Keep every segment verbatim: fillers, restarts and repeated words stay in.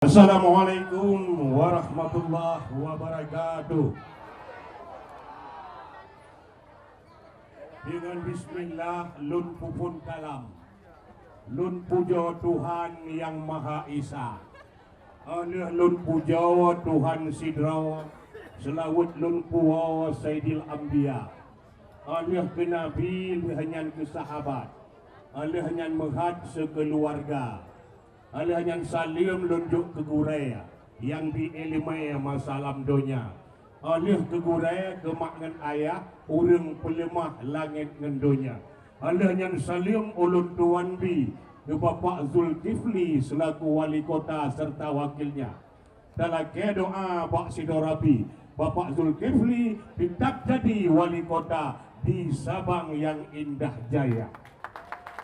Assalamualaikum warahmatullahi wabarakatuh. Deungon bismillah lôn peuphon kalam. Lôn pujoe Tuhan Nyang Maha Esa. Óh lheueh lôn pujoe Tuhan sidroe, seulaweuet lôn puwoe Saidil Anbiya. Óh lheueh keu Nabi, lheueh nyan keu sahabat. Óh lheueh nyan meuhat seukeuluwarga. Óh lheueh nyan saleuem lôn jok keu gurée nyang bi iéleumé masa lam donya. Óh lheueh keu gurée, keu mak ngon ayah, ureuëng peuleumah langét ngon donya. Óh lheueh nyan saleuem ulôn tuan bi keu Bapak Zulkifli seulaku wali kota serta wakilnya. Talakée doa bak sidroe Rabi, Bapak Zulkifli teutap jadi wali kota di Sabang nyang indah jaya.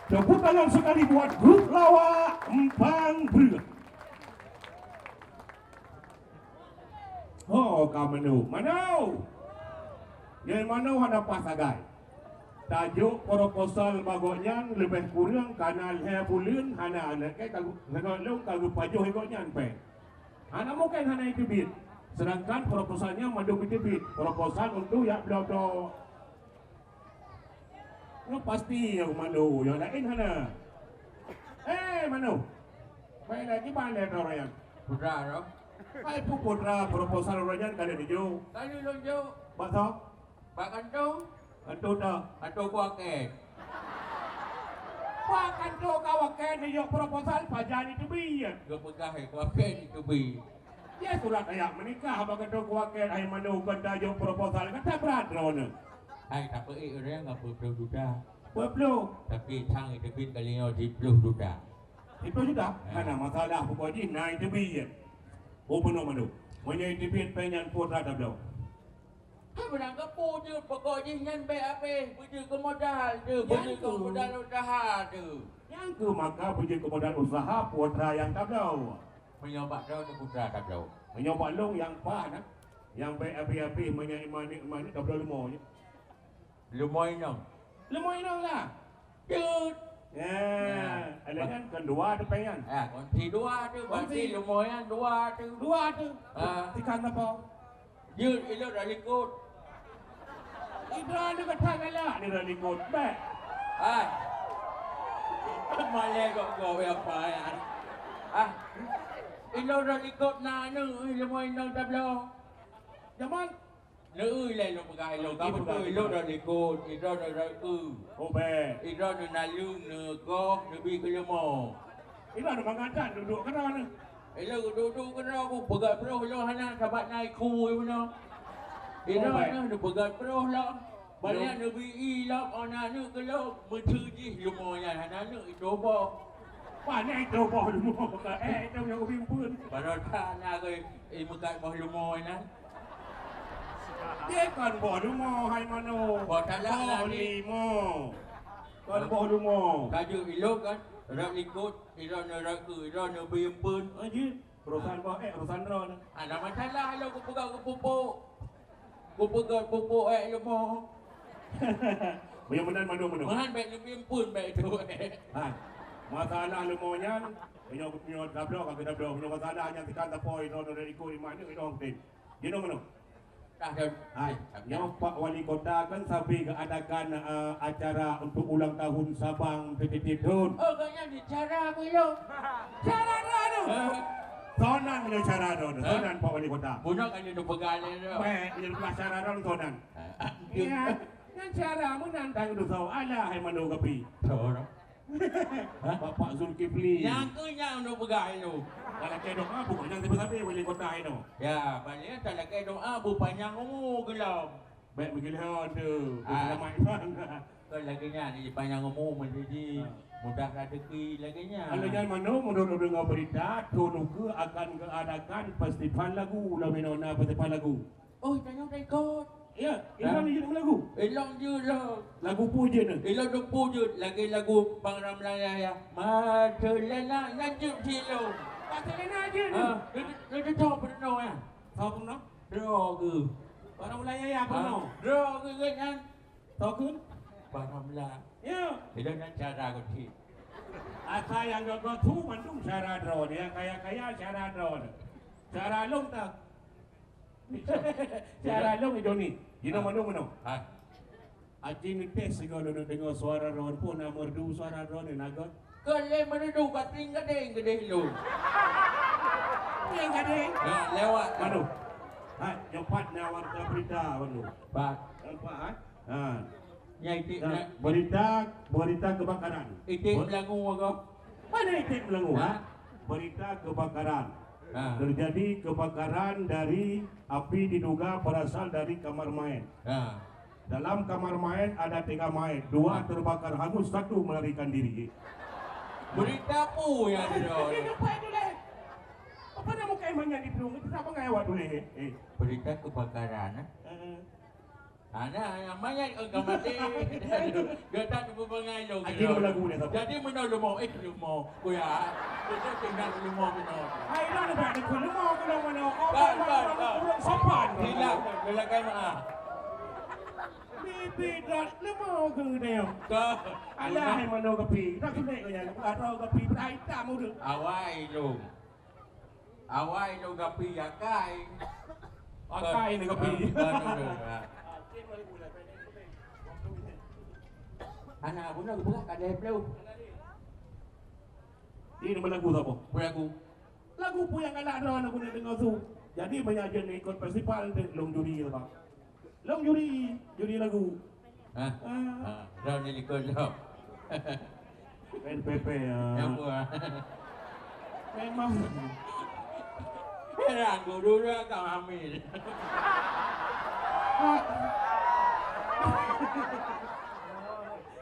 Tepuk tangan sekali buat grup lawak Empang Breueh. Oh, ka mano? Mano? Nyang mano hana paih sagai. Tajok proposal bak gobnyan leubeh kureueng kana lhée buleuen hana, lagée ka, lagée lôn ka geupajoh gobnyan péng. Hana mungken hana jiteubiet. Seudangkan proposal nyan mandum jiteubiet. Proposal untuk jak bloe-bloe. Nyoe pasti nyang mano, nyang laén hana. Eh, mano. Baiklah, kiban lé droe nyan. Putra tu. Hai, peue putra, proposal droe nyan ka lheueh neujok. Ka lheueh lôn jok. Bak soe? Bak kantô. Kantô dak? Kantô kuakén. Bak kantô kuakén neujok proposal pajan jiteubiet. Geupeugah, eh, kuakén jiteubiet. Dia surat tajak meunikah bak kantô kuakén, hai mano kon tajok proposal, kan that brat droeneuh. Hai, tapeuék ureuëng ngon peuet ploh juta. Peuet ploh? Tapi sang jiteubiet kali nyoe siplôh juta. Siplôh juta? Ya. Hana masalah, pokok jih na jiteubiet. Oh, peunoh mandum. Meunyoe jiteubiet péng nyan peue atra tabloe? Hai, beurang keupeue jeuet, pokok jih nyan bék habéh, beujeuet keu modal teuh, beujeuet keu modal usaha teuh. Nyang keuh maka beujeuet keu modal usaha peue atra nyang tabloe. Meunyoe bak droeneuh peue atra tabloe. Meunyoe bak lôn nyang paih na, nyang bék habéh-habéh, meunyoe iman-iman tabloe leumo nyoe. Leumo inong. Leumo inong lah. Jeuet. Ya, ya. Alah nyan kon dua teuh péng nyan. Ya, konti dua teuh, konti. Berarti leumo nyan dua teuh. Dua teuh. Ah. Tikang sapo? Jeuet, ilot dak likot. Idroe nyoe ka that galak ni dak likot. Bék. Ah. Malée gok-gok ya, Pak, ya. Ah. Ilot dak likot na aneuk, leumo inong tabloe. Jaman Neu-eu ilée lôn peugah ilôn, ka beutôi ilôn droe likot, idroe droe eu. Oh, bék. Idroe neu naleueng, neu goh, neubi keu leumo. Idroe neu mangat that dudoe keudroe neu. Ilôn dudoe keudroe ku peugah broh lôn hana sabat na iku meunoe. Idroe neu neupeugah broh lom. Banyak neubi i lom, oh na neuk keu lôn, meuteue jih leumo nyan hana neuk itoe boh. Pane itoe boh leumo, eh, itoe nyang ubim pun. Padahai that na keu i meukat boh leumo nyan. Dia kon boh leumo hai mano. Boh talah boh limo. Kon boh leumo. Ka jeuet ilok kan, rot likot, idroe neu rot keu, idroe neu beuyeumpeuen. Ah, jeuet. Urusan boh, eh, urusan droe neu. Ada masalah lom kupeugah keu pupuk. Kupeugah pupuk, eh, leumo. Meunyoe meunan mandum-mandum. Meuhan bék neubeuyeumpeuen bék tu, eh. Ha. Masalah leumo nyan, meunyoe, meunyoe tabloe ka geutabloe. Meunyoe masalah nyan tekan tapoi, idroe neu rot likot, iman neu idroe tem. Jinoe meunoe. Dah, dah. Hai, nyoe Pak Wali Kota kan sabe geuadakan, eh, acara untuk ulang tahun Sabang tujuh puluh tujuh tahun. Oh, gobnyan di cara aku ilok. Cara droe tu. Eh. Soe nan nyoe cara droe tu. Eh? Soe nan Pak Wali Kota. Bunoe kan nyoe peugah lé tu. Baik, nyoe peugah cara droe soe nan. Eh, eh. Iya, nyan cara meunan tang dosa. Alah, hai mano gapi. Soe tu. Hah? Bapak Zulkifli. Nyang keu nyang nyoe peugah ilok. Talakée doa, pokok nyan sabe-sabe wali kota inoe. Ya, bak nyan talakée doa beupanyang umu geulom. Bék meugeulhon tu. Ah. Selamat iman. Kon lagée nyan, jipanyang umu meunjadi, ah, mudah raseuki lagée nyan. Lagée nyan mano, meunurot deungoe beurita, thon ukeue akan geuadakan festival lagu, lom inoe na festival lagu. Oh, tanyoe dak ikot. Ya, ilong jeuet meulagu. Ilong jeuet lah. Lagu peue jeuet neu? Ilong jeuet peue jeuet, lagée lagu Bang Ramlan Yahya. Mata lena nyan jeuet silong. Mata lena jeuet neu? Ah, leucok peunoh ya. Soe peunoh? Droe keuh. Bang Ramlan Yahya peunoh. Ah, droe keuh nyan. Soe keuh? Bang Ramlan. Ya. Ilong nyan cara keuh cit. Asai nyang gét-gét su mandum syedara droeneuh, nyang kaya-kaya syedara droeneuh. Syedara lôn teuh. Syedara lôn Joni. Jinoe manoe-manoe. Hai. Aci neutés sigoe lôn deungoe suara droeneuh, peue na merdu suara droeneuh na gét. Kon lé merdu, batin gadeng geudeh lôn. Nyang gadeng. Ya, lewat. Manoe. Hai, nyoe pat na warta berita manoe. Pat. Nampak, ha? Ha. Nyang iték. Nah, berita, berita kebakaran. Iték Ber- Melangu, Abang. Mana iték Melangu? Ha? Berita kebakaran. Ha. Terjadi kebakaran dari, api diduga berasal dari kamar mayat. Ha. Dalam kamar mayat ada tiga mayat, dua terbakar hangus, satu melarikan diri. Berita peue nyang ada? Apa nama kain banyak di Peluang? Itu siapa ngai awak tulis? Eh. Berita kebakaran, eh? Heeh. Hana, nyang mayat ka maté. Gata teupeue bangai lôn. Aji keudroe. Lagu ni, siapa? Jadi meunoe leumo, eh, leumo. Kuya. Kita tinggal leumo meunoe. Hai, dah lepas ni, leumo keunoe meunoe. Kan, kan, kan. Ureueng sopan. Silap, belagai maaf. Bibi dah leumo keunoe. Ka. Alah, hai manoe gapi. Dah keuneuk kau nyan. Atau gapi pernah hitam ureueng. Awai lôn. Awai lôn gapi akai. Akai ni gapi. Bukan, bukan, bukan. Hana guna geupeugah kadai peuleuh. Ini nama lagu siapa? Lagu. Lagu peue nyang galak droe lagu ni deungoe su. Jadi banyak jeuen ikot festival tu lôn juri tu, Bang. Lôn juri, juri lagu. Hah? Ah. Ha, lôn ni ikot lôn. Main pepe, ya. Nyang buah. Memang. Heran, guru dia agak hamil.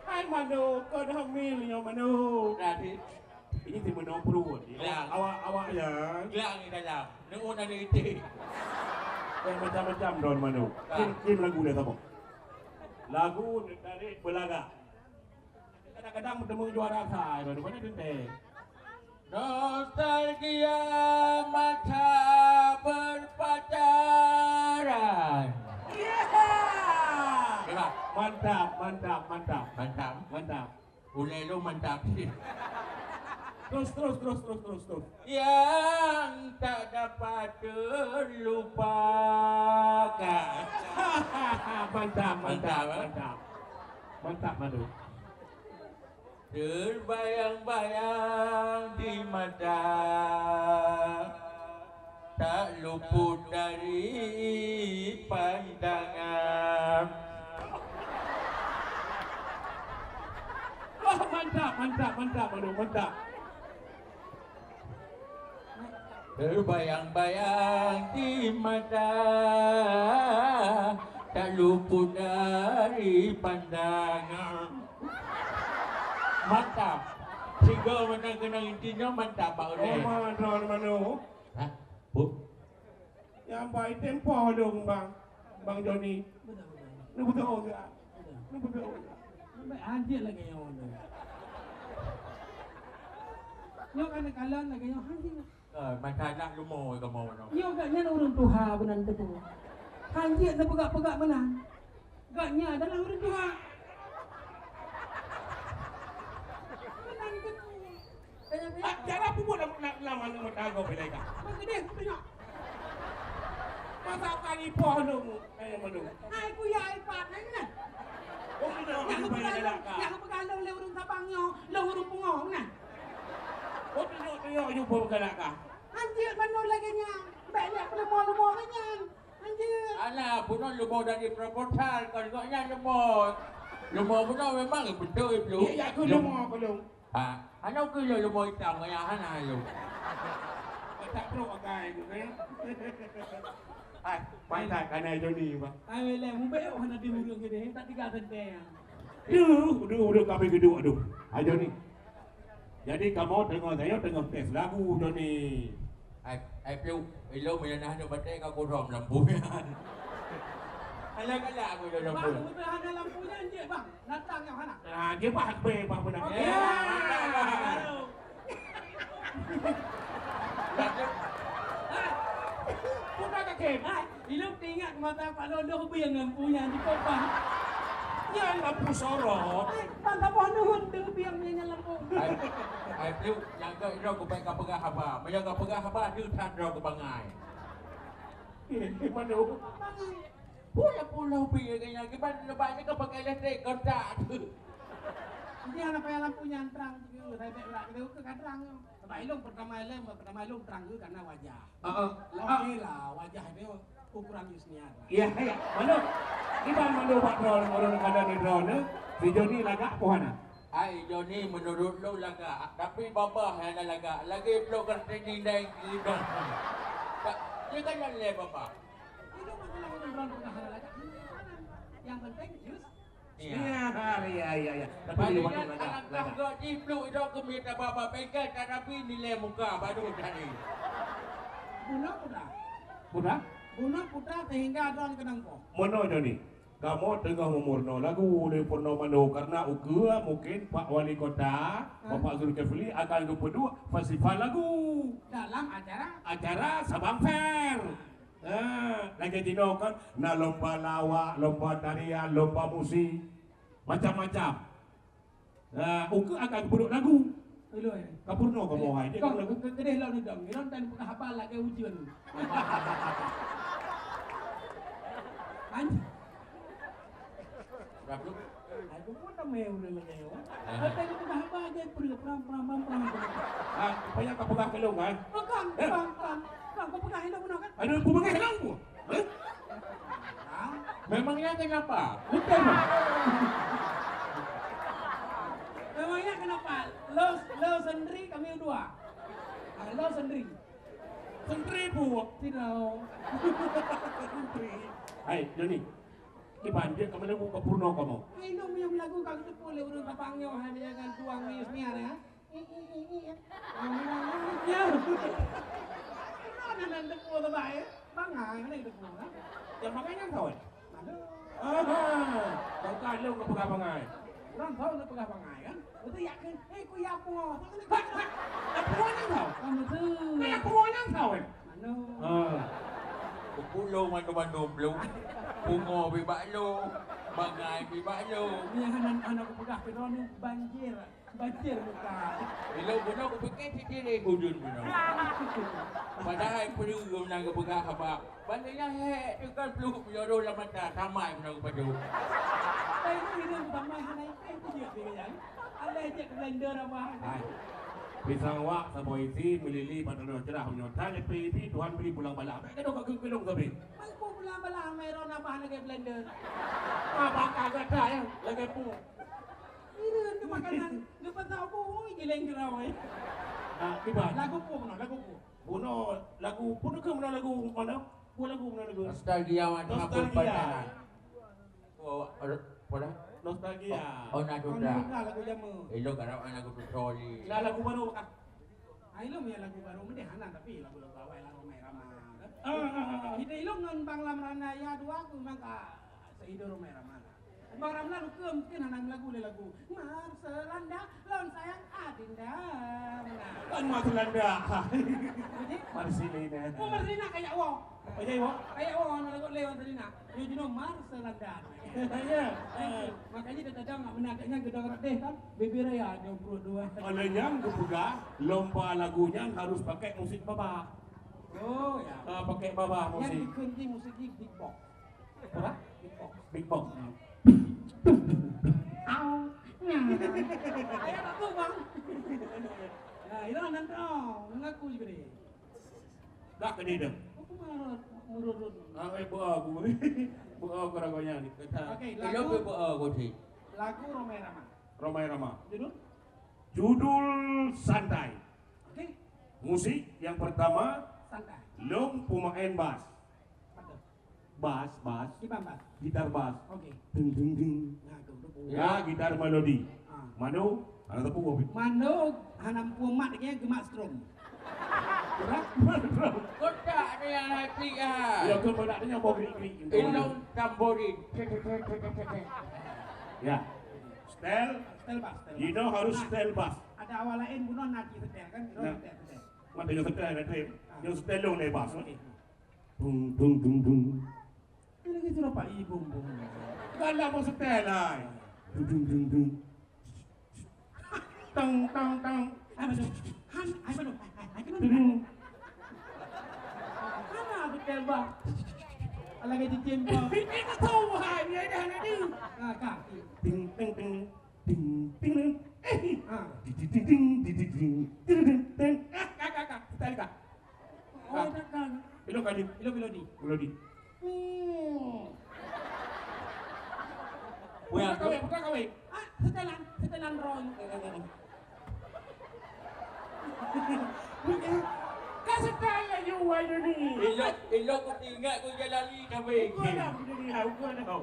Hai, Manu, kau dah hamil, ya, Manu. Dah, Dik. Ini si Manu perut. Gelang. Awak, awak, ya. Gelang di dalam. Nunggu nak diitik. Eh, macam-macam daun Manu. Ah. Kim, Kim lagu dia siapa? Lagu tarik belagak. Kadang-kadang bertemu juara sa, mana tentang? Nostalgia masa berpacaran. Iya. Mantap, mantap, mantap. Mantap. Mantap. Ulèe lôn mantap. Terus, terus, terus. Yang tak dapat terlupakan. Mantap, mantap, mantap, eh? Mantap. Mantap, Manu. Terbayang-bayang di mata, tak luput dari pandangan. Wah, mantap, mantap, mantap, Manu, mantap. Terbayang-bayang di mata, tak luput dari pandangan. Mantap. Sigoe mantap keunong inti nyoe mantap, Pak Ulèe. Oh, mantap, Manu. Hah? Bu? Nyang bai tempo dong, Bang. Bang Joni. Betul, betul. Lu betul enggak? Betul. Lu betul enggak? Sampai hanjeuet lagèe nyoe tu. Nyoe kan kalon lagèe nyoe hanjeuet. Eh, masa nak leumo kamoe nyoe. Nyoe gobnyan ureueng tuha meunan teupeue. Hanjeuet sipeugah-peugah meunan. Gobnyan adalah ureueng tuha. Meunan teupeue. Ah, cara peubuet lam, lam, lam aneuk mata gob ilèe ka. Bang Gede, tengok. Masa ka ipoh lôn, eh, mandum. Hai, kuya ipat, hai, meunan. Oh, kena nyang ipoh peugah lôn, galak ka. Nyang peugah lôn lé ureueng Sabang nyoe, lôn ureueng pungo, meunan. Oh, tunjuk, tunjuk, jumpa galak ka. Hanjeuet manoe lagèe nyan. Bèk lé leumo-leumo lagèe nyan. Hanjeuet. Alah, bunoe leumo dari proposal, kon gobnyan leumo. Leumo bunoe memang beutôi, Bro. Ya, ya, aku leumo, aku leumo. Ha, hana keu lôn leumo itam, kaya hana lôn. Kata trok akai tu, eh. Hai, pantat kana Joni, Bang. Ai, weh, lé, mubek hana di ureueng gede, tak tiga senteng. Duh, duh, duh, kami geduk, aduh. Hai, Joni. Jadi, kamoe teungoh, saya teungoh tes lagu, Joni. Ai, ai, piu, ilôn meunyo na aneuk batèe ka kurôm lampu nyan. Alah galak aku ilôn lampu. Bang, beutôi hana lampu nyan jeuet, Bang. Datang nyang hana. Ah, dia bah, bah, bah, bah. Okey. Ya, mantap, Bang. Baru. Putar kaki. Hai, ilôn teuingat masa Pak Lôn lôn beueng lampu nyan di Kopah. Nyan lampu sorot. Bang, saboh nuhun tu biang nyan lampu. Hai, hai, Piu, nyang ka inoe kubai ka peugah haba. Meunyoe ka peugah haba, tu that droe kubangai. Eh, mana? Bangai. Pula-pula pi nyan, kiban lebat ni ka pakai listrik kontak tu. Dia nak payah lampu nyan terang tu, saya tak berak dia ke terang. Sebab ilong pertama ilong, pertama ilong terang tu karena wajah. Heeh. Oke lah, wajah dia ukuran Yusniar lah. Ya, ya. Mana? Kiban mana bak droe, orang kada ni droe ni. Si Joni lagak poh hana? Ai, Joni menurut lo lagak, tapi babah yang ada lagak. Lagi peluk kertas ni dan kita. Dia kan yang le babah. Itu masalah orang droe pernah ada lagak. Yang penting Yus. Iya. Iya, iya, iya, iya. Tapi di waktu lagak, lagak. Gak jipluk itu ke minta babah bengkel, tetapi nilai muka baru tadi. Guna putra. Putra? Guna putra sehingga droe kenang po. Mono Joni. Kamoe teungoh meumurno lagu lé Purnomo Mando karena ukeue mungkin Pak Wali Kota, Bapak Zulkifli akan geupeuduek festival lagu dalam acara, acara Sabang Fair. Ha, lagèe jinoe kan na lomba lawak, lomba tarian, lomba musik, macam-macam. Ah, ukeue akan peuduek lagu. Iloi. Ka purno kamoe hai. Dia kong, lagu. Ke-, kedeh lom ni dong. Ilong tan peugah haba lagèe ujeuen. Anj-, Dah, Bro. Aku pun tak main udah lagi. Ah. Kata dia peugah haba aja, perang, perang, perang, perang, perang. Ah, supaya kau peugah ke long, kan? Bukan, bukan, bukan. Bukan, kau peugah ilong benar, kan? Ada aku peugah ilong. Hah? Memangnya kenapa? Bukan. Memangnya kenapa? Lo, lo sendiri, kami dua. Ah, lo sendiri. Sendiri, Bu. Tidak. Sendiri. Hai, Joni. Kiban dia kamu lagu ke purno kamu? Hai, lo yang lagu kau itu boleh urang kapang nyoh, hai, dia kan tuang ni senior, ya. Ada nan teupeue teuma, eh? Bangai, hana teupeue, kan? Nyang bangai nyan sawan? Aduh. Aha. Bangka lôn ka peugah bangai. Urang sawan ka peugah bangai, kan? Beutôi yak kheun, "Hei, kuya pungo." Pungo nyan sawan? Kan beutôi. Kan pungo nyan sawan? Aduh. Ah. Beupulong mandum-mandum lôn. Pungo bibak lôn. Bangai bibak lôn. Ni hana, hana kupeugah keu droeneuh banjir. Baca muka. Ilong bunoe kupike cit-cit lé gudun bunoe. Padahai peue guna geupeugah haba. Banda nyan hék teukan pluek meunyoe lam mata, tamai bunoe geupajoh. Tapi itu hidup tamai hana itu, itu dia pilihan. Ada cek blender apa? Hai. Pisang wak saboh isi, meulili bak tanoh cerah meunyoe tan leupie isi, Tuhan bri pulang bala. Bèk gadôh bak geulong sabe. Mai pulang bala, mai ron abah lagèe blender. Ah, baka gata ya, lagèe pu. Ireuen tu makanan, geupeusaboh, ui, jileng jerawa, eh. Ah, kiban. Lagu peue meunan, lagu peue? Bunoe lagu, peue keuh meunan lagu mana? Peue lagu meunan lagu? Nostalgia wan Nostalgia. Hapus pasangan. Oh, er, apa dah? Nostalgia. Oh, oh, Naduda. Naduda lagu jameun. Eh, lo garap lagu tu Troli. Nah, lagu baru, ah. Ah, ilong ya lagu baru, mending hana, tapi lagu-lagu awai lah Rhoma Irama, kan? Ah, ah, ah, ah. Kita ilong ngon Bang Lam Rana ya dua aku memang ka seido Rhoma Irama lah. Bang Ramlan ke mungkin hana lagu lé lagu. Marcelanda, lôn sayang Adinda. Nah. Kan Marcelanda. Jadi? Marcelina. Oh, Marcelina kayak wow. Kayak wow? Kayak wow, hana lagu lé Marcelina. Yo, jinoe Marcelanda. Ya. Makanya dia kadang nak benar, kadang gedang rat deh kan. Bibir raya dia perut dua. Oleh nyang kupeugah, lomba lagu nyan harus pakai musik babah. Oh, ya. Ah, pakai babah musik. Yang dikunci musik di beatbox. Apa? Beatbox. Beatbox. Au. Nah. Ayah tak tahu, Bang. Nah, itu nanti, oh, mengaku juga dia. Dak keu dia. Aku malah merurut. Ah, eh, beu aku. Beu aku lagu nyan. Kata, okey, lagu, beu aku sih. Lagu Rhoma Irama. Rhoma Irama. Judul? Judul Santai. Okey. Musik yang pertama, Santai. Lôn peumaén bas. Betul. Bas, bas. Kiban bas. Gitar bas. Okey. Deng, deng, deng. Nah, tu, tu, tu. Ya, gitar melodi. Ah. Mano, hana teupeu. Mano, hana teupeu mat lagi, gemak strum. Kotak ni yang hati, ah. Ya, ke kotak ni yang bau gerik-gerik. Ilong tamborin. Cek, cek, cek. Ya. Style. Style bas, style bas. You know harus style bas. Ada awal lain bunoe nanti style kan? Nah. Style, style. Mata yang style ada style. Ah. Yang style long dari bas. Okey. Dung, dung, dung, dung. Itu nampak ibung bung. Galak mau setel ai. Dung dung dung dung. Tang tang tang. Ai, mana? Han, ai, mana? Ai, ai, ai, mana? Dung. Hana betul, bah. Alah, gaji cempa. Ini kau hai, ni ada, ada ni. Ha, ka. Ting ting ting. Ting ting ting. Eh. Ha. Di di di ding, di di ding. Di di ding ding. Ah, ka, ka, ka. Sekali ka. Oh, ka. Ilok kali. Ilok melodi. Melodi. Hmm. Putra kawé, putra kawé. Ah, setelan, setelan roy. Ka setelan laju wai ni. Ilok, ilok ku ingat ku jalani kawé. Ukur dah, ukur dah.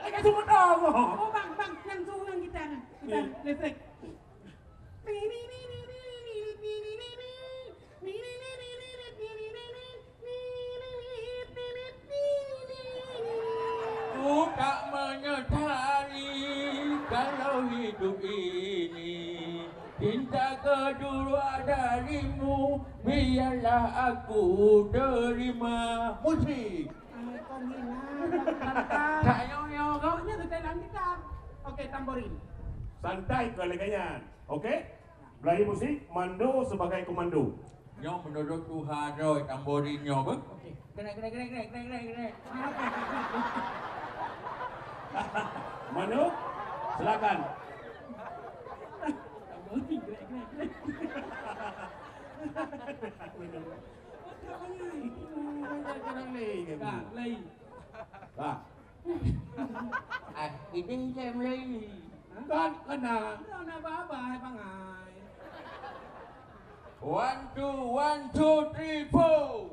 Lagak sumut dong. Oh, bang, bang, nyang suruh nyang gitar. Gitar listrik. Ku tak menyesali kalau hidup ini. Cinta kedua darimu, biarlah aku terima. Musik. Ai, kon hina, santai. Tak nyoe-nyoe kau. Nya santai dalam gitar. Okey, tamborin. Santai kau lagak nyan. Okey? Belahi musik, Mando sebagai komando. Nyoe menurut tuha droe tamborin nyoe beh. Okey. Grek, grek, grek. Mano? Silakan. Tamborin, grek, grek, grek. Ka, lain. Ka. Ah, ini saya mulai. Kan kena. Kena apa-apa, hai pangai. One, two, one, two, three, four.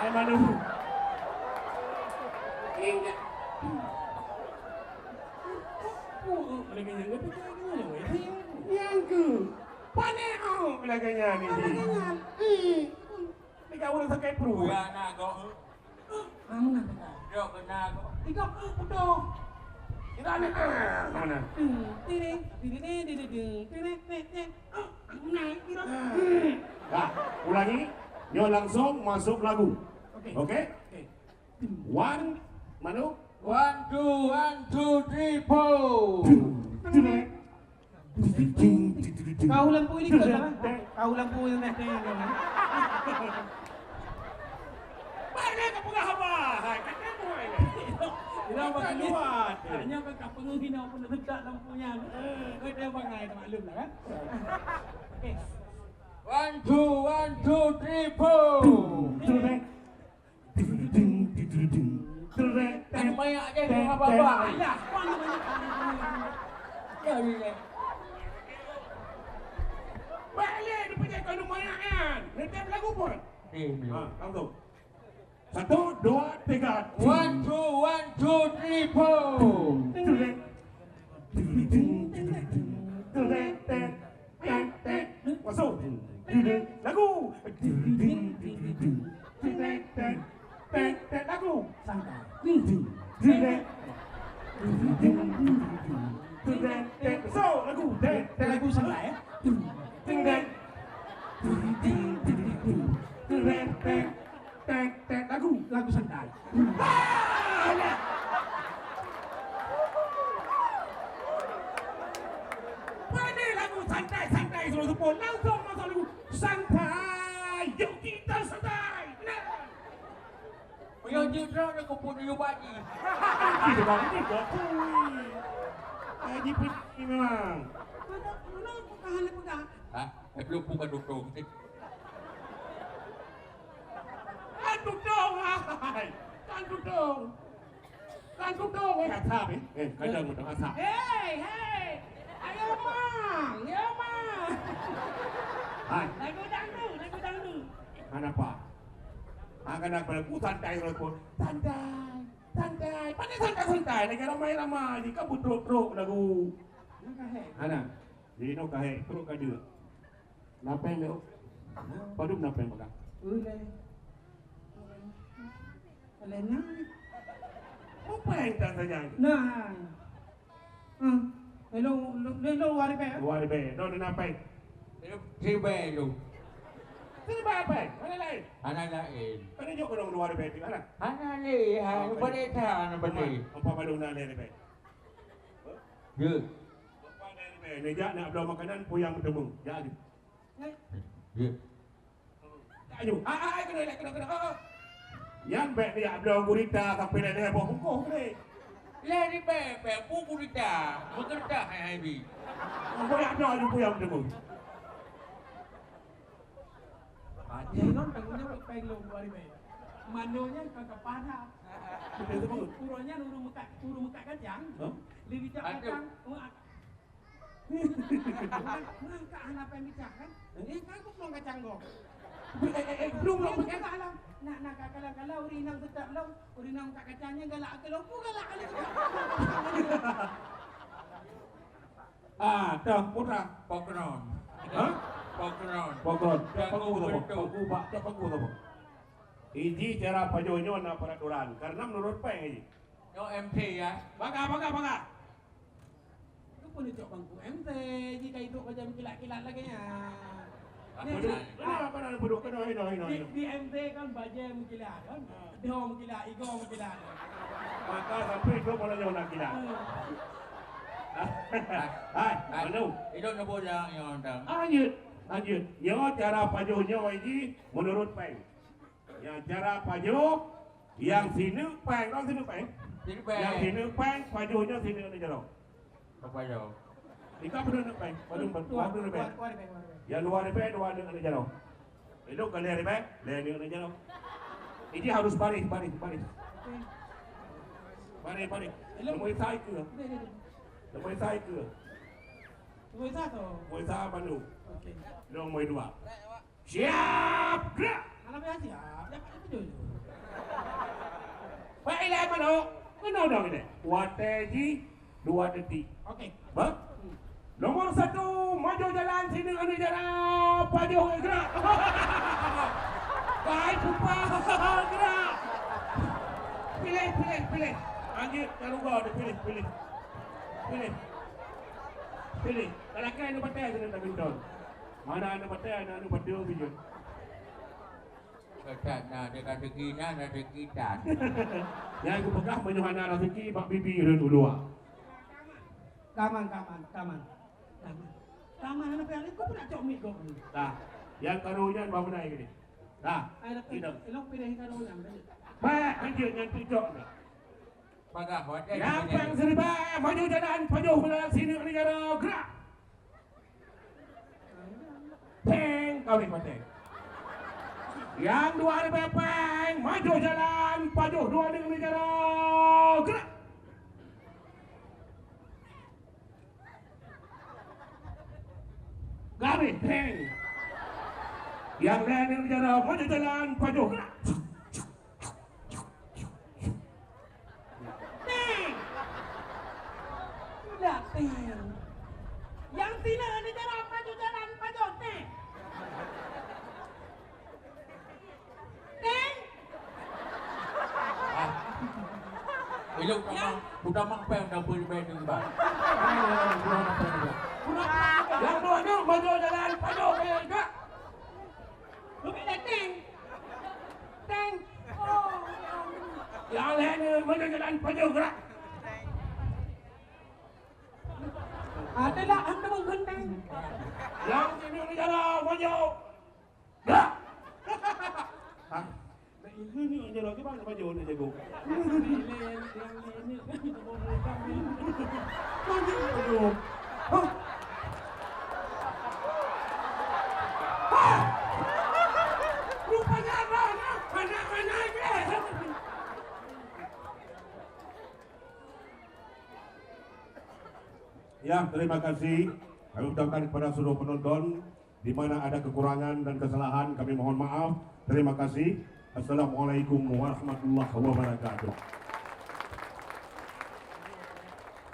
Ai malu. Ingat. Nyang ku. Pané awak lagak nyan ni. Tiga urang sakét pruet. Ya, nak kok. Kamu nak kata? Dok kena kok. Tiga puluh putih. Kita ni, ah, mana? Hmm, tiring, tiring, tiring, tiring, tiring, tiring. Ah, aku naik, tiring. Ah. Hmm. Dah, ulangi. Nyoe langsung masuk lagu. Okey. Okey? Okey. One, mana? One, two, one, two, three, four. Kau lampu ini kau dah. Kau lampu yang nanti yang mana? Baiklah, kau peugah apa? Hai, kata kau ini. Tidak, tak luar. Hanya kau tak penuh hina pun letak lampunya. Eh, kau dah bangai, maklum lah, kan? Okey. One, two, one, two, three, four. Aneuk manyak je, bukan apa-apa. Alah, mana manyak? Ya, ya, ya. Balik dia punya kalau manyak kan. Nanti lagu pun. Eh, ha, langsung. Satu, dua, tiga. One, two, one, two, three, four. Masuk. Lagu. Lagu. Masuk lagu. Lagu santai, eh. Tek, tek, lagu, lagu santai. Ah, ya. Mana lagu santai, santai, suruh sepuluh. Langsung masuk lagu santai. Yuk kita santai. Nah. Yo jeuet droe keu pun yue baji. Ih, bang, ini gak kui. Haji Piti memang. Mana, mana aku tahan dia pegang? Hah? Eh, belum buka dotong. Kan tutong, hai. Kan tutong. Kan tutong, eh. Asap, eh. Eh, kadang betul asap. Hei, hei. Ayo, Mang. Yo, Mang. Hai. Lagu dangdut, lagu dangdut. Kenapa? Akan aku lagu santai terus pun. Santai. Santai, pane santai-santai, lagèe ramai-ramai jih ka beutrok-trok lagu. Hana. Jinoe ka hék, trok ka jeuet. Na péng, Dok? Padum na péng bak kah? Ulèe. Ulèe na. Oh, péng tak sayang. Nah. Hmm. Hello, hello, hello, dua ribèe, eh? Dua ribèe. Dok na péng? Siribèe lu. Siribèe péng? Hana laén? Hana laén. Kan jok keu dua ribèe tu, hana? Hana lé, ha, oh, boleh tak, hana boleh. Empat balong na lé ribèe. Ya. Empat lé ribèe. Ni jak nak bloe makanan, puyang bertemu. Jak laju. Ya. Tanyoe, ah, ah, ah, keunoe, keunoe, keunoe, ah, ah. Nyan bèk neujak bloe gurita sampoe lhèe boh bungkôh keunoe. Lhèe ribèe, bèk bu gurita. Meukeureudah hai, hai bi. Boh yak bloe aju puyang teumeung. Pajèe ngon tanggong jaweueb péng lôn dua ribèe. Manoe nyan ka keupada. Betul sebut. Uroe nyan ureueng meukat, ureueng meukat kacang. Hah? Lé bijak kacang. Ngon ka hana péng bicah kan? Eh, kan ku peulong kacang gob. Eh, eh, eh, belum, belum. Kan ka alam. Nak, nak ka kalang-kalang, ureueng inong seutôt lom, ureueng inong ka kacang nyan galak keu lom, ku galak keu lom. Ah, dah, putra. Pokron. Hah? Pokron. Pokron. Dah, pangku, pangku, pangku, pangku, pangku. Iji cara pajoh nyoe na peraturan, karena menurut péng iji. Nyoe M T ya. Bangga, bangga, bangga. Keupeue neucok bangku M T, jika itu kerja meukilat-kilat lagèe nyan. Apa dia? Apa nak duduk? Kena, kena, kena, di, kena. Di M T kan bajèe meukilat kan? Ha. Dho meukilat, igo meukilat. Maka sampai dua malam nyoe nak kilat. Hmm. Hai, hai, mana? Itu nak buat yang, yang dah. Lanjut, lanjut. Nyoe cara pajoh nyoe ji menurut péng. Nyang cara pajoh, nyang sineuk péng, kon sineuk péng? Sineuk péng. Nyang sineuk péng, pajoh nyoe sineuk aneuk jaroe. Pajoh. Ika peuneuk péng, pajoh, dua peuneuk péng. Dua, dua ribèe, dua ribèe. Nyang dua ribèe, dua aneuk, aneuk jaroe. Ilok ka lhèe ribèe, lhèe aneuk, aneuk jaroe. Ini harus baris, baris, baris. Oke. Baris, baris. Ilok. Nomor sa ikeue. Deh, deh, deh. Nomor sa ikeue. Nomor sa tu. Nomor sa bandum. Oke. Nomor dua. Siap, gerak! Alah, biar siap. Dapat apa tu? Baik, ilèe manok. Kena dah ilèe. Watèe jih dua detik. Okey. Bah? Hmm. Nomor satu, maju jalan sini, anu jalan, pajoh, gerak. Baik, super, gerak. Pilih, pilih, pilih. Lanjut, taruga dia pilih, pilih. Pilih. Pilih. Kalau kan dia pakai, kena tak bintang. Mana aneuk batèe, aneuk, aneuk batèe bijéh. Gata na, teuka teuki na, na teuki that. Nyang geupeugah meunyoe hana raseuki bak bibi ureueng uluwa. Kaman, kaman, kaman. Kaman. Kaman hana payah lé, kok peunak cok mic kok ni? Tah. Nyang karu nyan bak beunai gini. Tah. Ai, dak, ilok pilih karu nyan, lanjut. Bèk, lanjut nyan tu cok. Bagah, watèe. Nyang pang siribèe, maju jalan, pajoh beunai sini negara, gerak. Péng, kawin maté. Nyang dua ribèe péng, maju jalan, pajoh dua nèk neujara, gerak. Garéh, péng. Nyang lhèe nèk neujara, maju jalan, pajoh, gerak. Teng! Tidak teng. Nyang sinoe neujara pajoh jalan, pajoh teng. Teng! Ah. Ilok tamah, utamah péng dah beri bayar dengan bang. Nyang dua nèk maju jalan, pajoh jalan, gerak. Bukit dah teng. Teng. Oh, ya Allah. Nyang lhèe nèk maju jalan, pajoh, gerak. Ada lah, anda menggunting. Nyang sinoe neujara, maju. Gerak. Hah? Nak ilham ni, nak jalan ke mana, maju, nak jago. Maju, maju. Hah? Hah? Rupanya abang, anak-anak dia. Ya, terima kasih. Kami ucapkan kepada seluruh penonton, di mana ada kekurangan dan kesalahan, kami mohon maaf. Terima kasih. Assalamualaikum warahmatullahi wabarakatuh.